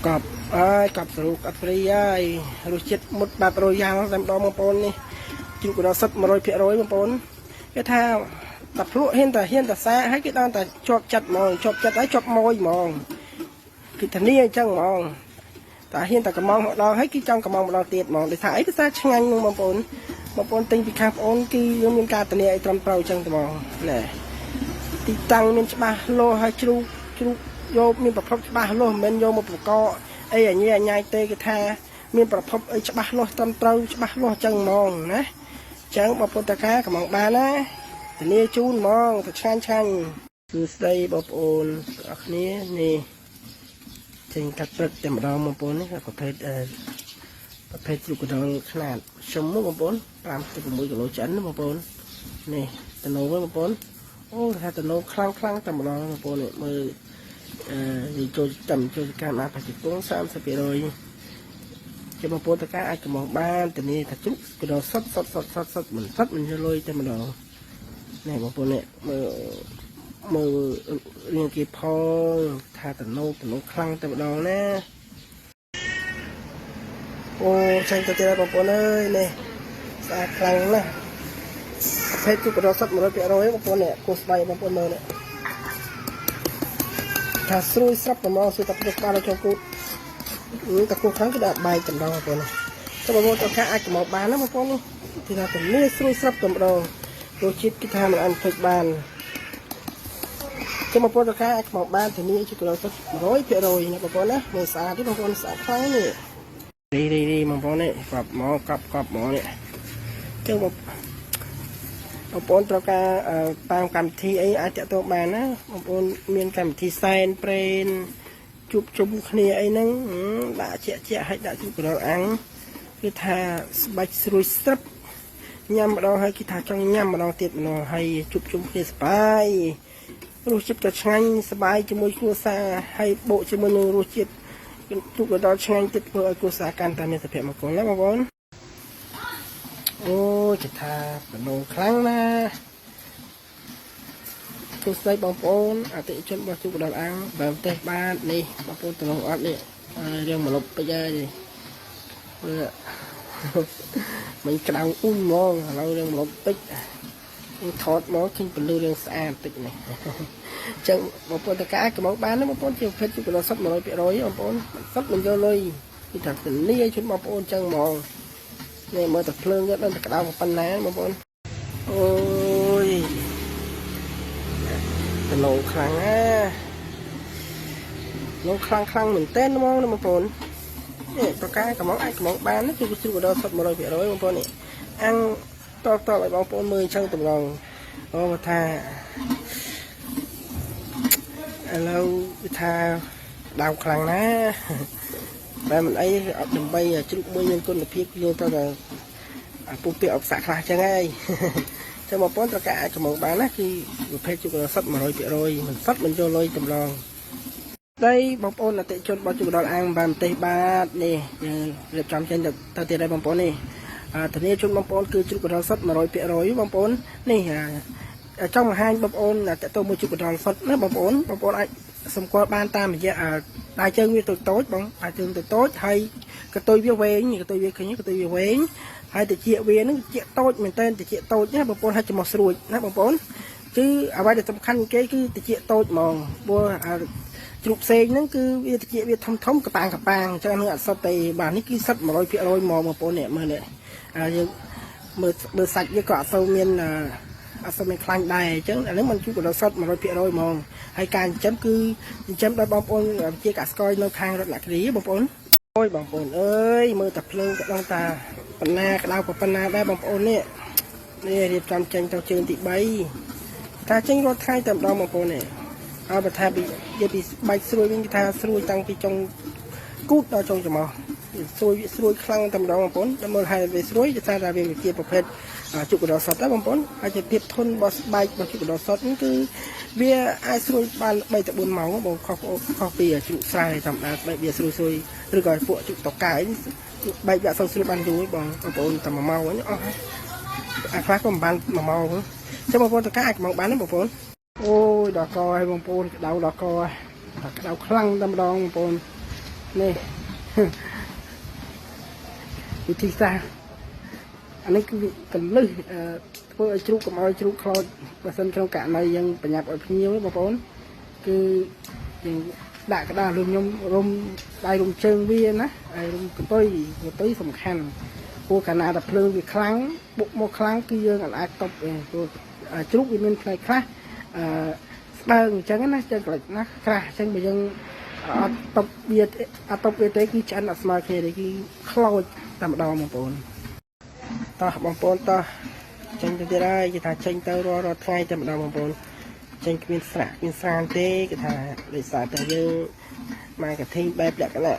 កប់អើយកប់ស្រូកអត់ព្រីហើយរសជាតិមុតបែបរយ៉ាល់តែម្ដងបងប្អូននេះជ្រូកកណ្ដុរសុទ្ធ100%បងប្អូនគេថាតែភ្លក់ហ៊ានតែហ៊ានតែសាហើយគេដល់តែជាប់ចិត្តហ្មងជាប់ចិត្តហើយជាប់ម៉ួយហ្មងគេធានាអញ្ចឹងហ្មងតែហ៊ានតែកំងម្ដងហើយគេចង់កំងម្ដងទៀតហ្មងដោយថាអីដោយសារឆ្ងាញ់នឹងបងប្អូនបងប្អូនទិញពីខាងបងប្អូនគឺយើងមានការធានាអីត្រឹមត្រូវអញ្ចឹងតែហ្មងណែទីតាំងមានច្បាស់លាស់ហើយជ្រូកជ្រូកយកមានប្រភពច្បាស់លាស់មិនមែនយកមកប្រកបអីអញអញញទេគេថាមានប្រភពអីច្បាស់លាស់ត្រឹមត្រូវច្បាស់លាស់អញ្ចឹងហ្មងណាអញ្ចឹងបងប្អូនតកាកំងបានណាធានាជូនហ្មងទៅឆ្ងាញ់ឆ្ងាញ់សួស្តីបងប្អូនទាំងអស់គ្នានេះចេញកាត់ព្រឹកតែម្ដងបងប្អូននេះប្រភេទអឺប្រភេទជ្រូកកណ្ដុរខ្នាតខ្ញុំបងប្អូន5ទៅ6គីឡូឆ្អិនណាបងប្អូននេះតំណងបងប្អូនអូថាតំណងខ្លាំងខ្លាំងតែម្ដងបងប្អូននេះមើលអឺនិយាយចូលតាមចូលកម្មអាបច្ចុប្បន្ន30%ជាបងប្អូនតកាអាចកំងបានធានាថាជ្រូកកណ្ដុរសុតសុតសុតសុតសុតមិនសុតមិនយកលុយតែម្ដងនេះបងប្អូននេះមើលមើលរៀងគេផលថាតំណងតំណងខ្លាំងតែម្ដងណាអូចេញទៅទៀតហើយបងប្អូនអើយនេះស្អាតខ្លាំងណាស់ប្រភេទជ្រូកកណ្ដុរសុត100%បងប្អូននេះគោះស្បៃបងប្អូនមើលនេះថាស្រួយស្រាប់តែមកស្រួយតែព្រឹកក្បាលចូលគូតតែគោះខ្លាំងគឺដាក់បែកតែម្ដងបងប្អូនចុះបងប្អូនត្រូវការអាចមកបានណាបងប្អូននេះគេថាទំនេរស្រួយស្រាប់តែម្ដងរសជាតិគេថាមិនអាចភ្លេចបានចាំបងប្អូនត្រូវការអាចមកបានធានាជាគីឡូសុទ្ធ100%ណាបងប្អូនណាមើលស្អាតទេបងប្អូនស្អាតខ្លាំងនេះរីរីរីបងប្អូននេះកប់មកកប់កប់មកនេះចឹងបងបងប្អូនត្រូវការតាមកម្មវិធីអីអាចតាក់ទងបានណាបងប្អូនមានកម្មវិធីសែនព្រេនជួបជុំគ្នាអីហ្នឹងដាក់ជាក់ជាក់ឲ្យដាក់ជ្រូកកណ្ដុរអាំងគឺថាស្បាច់ស្រួយស្រាប់ញ៉ាំម្ដងហើយគេថាចង់ញ៉ាំម្ដងទៀតម្ដងហើយជួបជុំគ្នាសប្បាយរសជាតិក៏ឆ្ងាញ់សប្បាយជាមួយគ្រួសារហើយបូកជាមួយនឹងរសជាតិជ្រូកកណ្ដុរឆ្ងាញ់ទៀតធ្វើឲ្យគ្រួសារកាន់តែមានសុភមង្គលណាបងប្អូនអូចេះថាតំណងខ្លាំងណាស់សួស្តីបងប្អូនអតិថិជនរបស់ជ្រូកកណ្ដុរអាំងបើផ្ទះបាទនេះបងប្អូនតំណងអត់នេះរឿងមកលុបពេកហើយមើលមិនក្តៅអ៊ុំហ្មងឥឡូវរឿងមកលុបពេកថតមកឃើញពលឺរឿងស្អាតតិចនេះអញ្ចឹងបងប្អូនតកាកំងបានណាបងប្អូនជាប្រភេទជ្រូកកណ្ដុរសុទ្ធ100%បងប្អូនសុទ្ធមិនយកលុយគឺថាធានាជូនបងប្អូនអញ្ចឹងហ្មងនេះមើលតែភ្លើងទៅដឹងតែក្តៅប៉ុណ្ណាបងប្អូនអូយតំណងខ្លាំងណាលោកខ្លាំងខ្លាំងមែនតើហ្មងណាបងប្អូននេះប្រកាកំងអាចកំងបានគឺជ្រូកកណ្ដុរសុទ្ធ100%បងប្អូននេះអាំងតតឲ្យបងប្អូនមើលអញ្ចឹងតម្រងអូថាឥឡូវវាថាដៅខ្លាំងណាស់តែមិនអីអត់ដើម្បីជ្រូកមួយមានគុណភាពយើងត្រូវតែពុះពាក្យអបសាក់ខ្លះចឹងហើយចឹងបងប្អូនត្រូវការអាចកំងបានណាគឺប្រភេទជ្រូកសុទ្ធ100%មិនសុទ្ធមិនយកលុយតម្រងដីបងប្អូនអតិជនរបស់ជ្រូកដល់អាងបានប្រទេសបាទនេះយើងរៀបចំចេញទៅទៀតហើយបងប្អូននេះធានាជូនបងប្អូនគឺជ្រូកដល់សុទ្ធ100%បងប្អូននេះចង់បង្ហាញបងប្អូនតទៅមួយជ្រូកដល់សុទ្ធណាបងប្អូនបងប្អូនអាចសម្គាល់បានតាមរយៈដៃជើងវាតូចតូចបងដៃជើងតូចតូចហើយកតុយវាវែងកតុយវាឃើញកតុយវាវែងហើយតិចវានឹងតិចតូចមែនតើតិចតូចណាបងប្អូនហើយច្រមុះស្រួចណាបងប្អូនគឺអ្វីដែលសំខាន់គេគឺតិចតូចហ្មងព្រោះជ្រូកផ្សេងហ្នឹងគឺវាតិចវាធំធំកប៉ាងកប៉ាងអញ្ចឹងនឹងអត់សុទ្ធទេបាទនេះគឺសុទ្ធ100%ហ្មងបងប្អូននេះមើលនេះយើងមើលមើលសាច់វាក៏អត់សូវមានអត់សូវមានខ្លាញ់ដែរអញ្ចឹងអានេះมันជ្រូកដល់សុទ្ធ100%ហ្មងហើយការចិញ្ចឹមគឺចិញ្ចឹមដោយបងប្អូនជាកសិករនៅខាងរតនគិរីបងប្អូនអូយបងប្អូនអើយមើលតែភ្លើងក៏ដឹងតាបណ្ណាក្តៅប៉ុណ្ណាដែរបងប្អូននេះនេះរៀបចំចេញទៅជើងទី3ថាចេញរាល់ថ្ងៃតែម្ដងបងប្អូននេះហើយបើថាពីនិយាយពីបាច់ស្រួយវិញគេថាស្រួយតាំងពីចុងគូតដល់ចុងច្រមុះស្រួយស្រួយខ្លាំងតែម្ដងបងប្អូនដល់មើលហើយវាស្រួយដោយសារតែវាជាប្រភេទជ្រូកកណ្ដុរសុទ្ធដែរបងប្អូនហើយជាភាពធន់របស់ស្បែករបស់ជ្រូកកណ្ដុរសុទ្ធនេះគឺវាអាចស្រួយបាន3ទៅ4ម៉ោងបងខុសខុសពីជ្រូកស្រែធម្មតាស្បែកវាស្រួយស្រួយឬក៏ពួកជ្រូកតកាយបែកវាអត់សូវស្រួយបានយូរបងបងប្អូនតែ1ម៉ោងហ្នឹងអស់ហើយអាខ្លះក៏មិនបាន1ម៉ោងចឹងបងប្អូនតកាអាចម៉ោងបានណាបងប្អូនអូយដល់កហើយបងប្អូនក្តៅដល់កហើយក្តៅខ្លាំងតែម្ដងបងប្អូន នេះ វិធីសាស្ត្រអានេះគឺកលឹះធ្វើឲ្យជ្រូកកុំឲ្យជ្រូកខ្លោចបើសិនក្នុងករណីយើងប្រញាប់ឲ្យភ្ញៀវបងប្អូនគឺយើងដាក់ក្តាររុំខ្ញុំរុំដៃរុំជើងវាណាហើយរុំកតុយកតុយសំខាន់ព្រោះកាលណាតែភ្លើងវាខ្លាំងបុកមកខ្លាំងគឺយើងអាចតប់ទេព្រោះជ្រូកវាមានផ្នែកខ្លះអឺស្ដើងអញ្ចឹងណាចឹងក្លាច់ណាស់ក្រាស់អញ្ចឹងបើយើងអត់តប់វាអត់តប់វាទេគឺឆ្អិនអត់ស្មើគ្នាទេគឺខ្លោចតែម្ដងបងប្អូនតោះបងប្អូនតោះចេញទៅទៀតហើយគេថាចេញទៅរាល់រាល់ថ្ងៃតែម្ដងបងប្អូនចេញគ្មានស្រាក់គ្មានស្រានទេគេថាដោយសារតែយើង marketing បែបលក្ខណៈ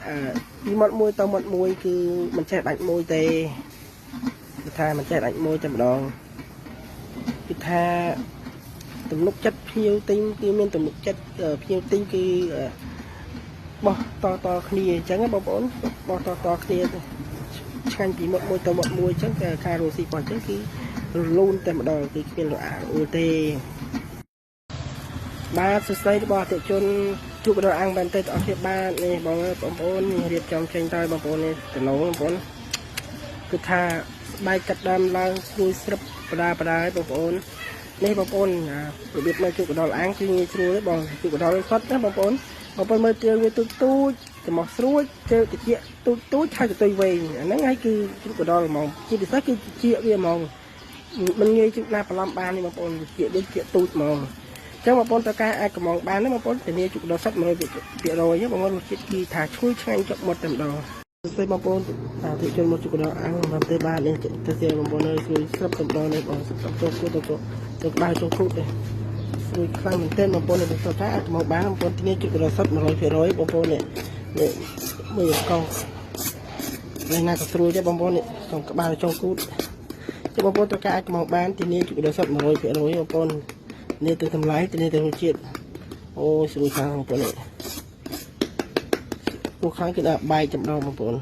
ពីមាត់មួយទៅមាត់មួយគឺមិនចេះដាច់មួយទេគេថាមិនចេះដាច់មួយតែម្ដងគេថាទំនុកចិត្តភ្ញៀវទិញគឺមានទំនុកចិត្តភ្ញៀវទិញគឺបោះតតគ្នាអញ្ចឹងបងប្អូនបោះតតគ្នាឆ្ងាញ់ពីមាត់មួយទៅមាត់មួយអញ្ចឹងការរស់ស៊ីរបស់អញ្ចឹងគឺរលូនតែម្ដងគឺគ្មានរអាក់រអួលទេបាទសួស្តីរបស់អតិជនជួបដល់អាំងបានទេបងប្អូនបាទនេះបងប្អូននេះរៀបចំចេញទៅបងប្អូននេះតំណងបងប្អូនគឺថាស្បែកកាត់ដើមឡើងស្រួយស្រឹបបដាបដាឲ្យបងប្អូននេះបងប្អូនរបៀបមកជួបដល់អាំងគឺងាយស្រួលទេបងជួបដល់សុទ្ធណាបងប្អូនបងប្អូនមើលជើងវាទូចទូចច្រមុះស្រួចជើងតិចទូចទូចហើយទៅវែងអាហ្នឹងហើយគឺជួបដល់ហ្មងជាពិសេសគឺជាវាហ្មងមិនងាយជួបណាបន្លំបាននេះបងប្អូនជាដូចជាទូចហ្មងចឹងបងប្អូនត្រូវការអាចកំងបានទេបងប្អូនធានាជក់ដល់សិត100%បងប្អូនរសជាតិគឺថាឈ្ងុយឆ្ងាញ់ជាប់មាត់តែម្ដងសួស្តីបងប្អូនអតិជនមកជក់ដល់អាំងបានទេបាទនេះទៅទៀតបងប្អូនអើយស្រួយស្រាប់តែម្ដងនេះបងស្រាប់ទៅទៅទៅទៅក្បាលចុងគ្រូទេស្រួយខ្លាំងមែនទែនបងប្អូននេះត្រូវការអាចកំងបានបងប្អូនធានាជក់ដល់សិត100%បងប្អូននេះនេះមួយកង់នេះណាក៏ស្រួយដែរបងប្អូននេះចុងក្បាលចុងគូតចឹងបងប្អូនត្រូវការអាចកំងបានធានាជក់ដល់សិត100%បងប្អូននេះទៅតម្លៃទៅនេះទៅរសជាតិអូស្រួយខ្លាំងបងប្អូននេះពួកខាងគេដាក់បែកចម្ដងបងប្អូន